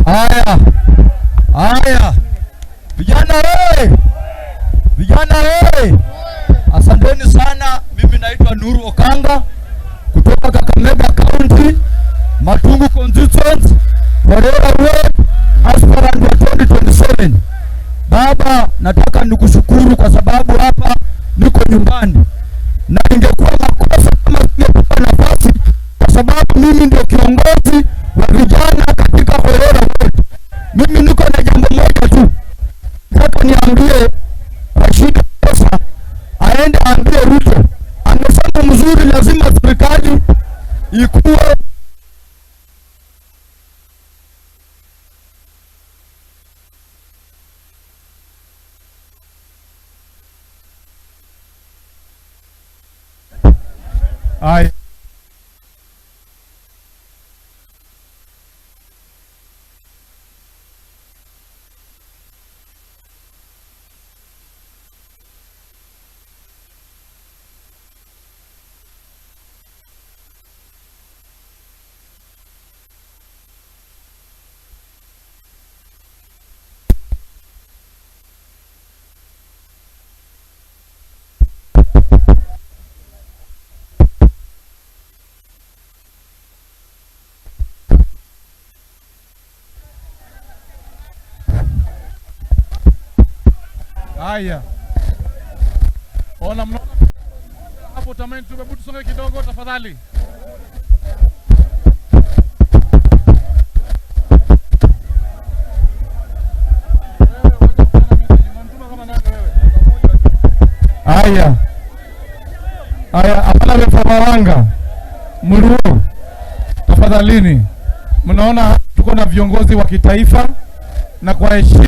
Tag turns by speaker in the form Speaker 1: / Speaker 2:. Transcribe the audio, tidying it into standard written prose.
Speaker 1: Haya, haya, vijana we, vijana we, asanteni sana. Mimi naitwa Nuru Okanga kutoka Kakamega County, Matungu constituency, Horera Ward, aspirant wa 2027. Baba, nataka nikushukuru kwa sababu hapa niko nyumbani na ingekuwa makosa kama singepewa nafasi, kwa sababu mimi ndio kiongozi wa vijana katika Horera Ward. Mimi niko na jambo moja tu, nataka niambie Rashid Pesa aende aambie Ruto, amesema mzuri, lazima serikali ikuwe.
Speaker 2: Haya. Haya. Ona, mnaona hapo tamani tu, hebu tusonge kidogo tafadhali. Wewe, wacha kupeana message. Unanituma kama nani wewe? Haya. Haya, hapana Mawanga. Mruo. Tafadhalini. Mnaona tuko na viongozi wa kitaifa na kwa heshima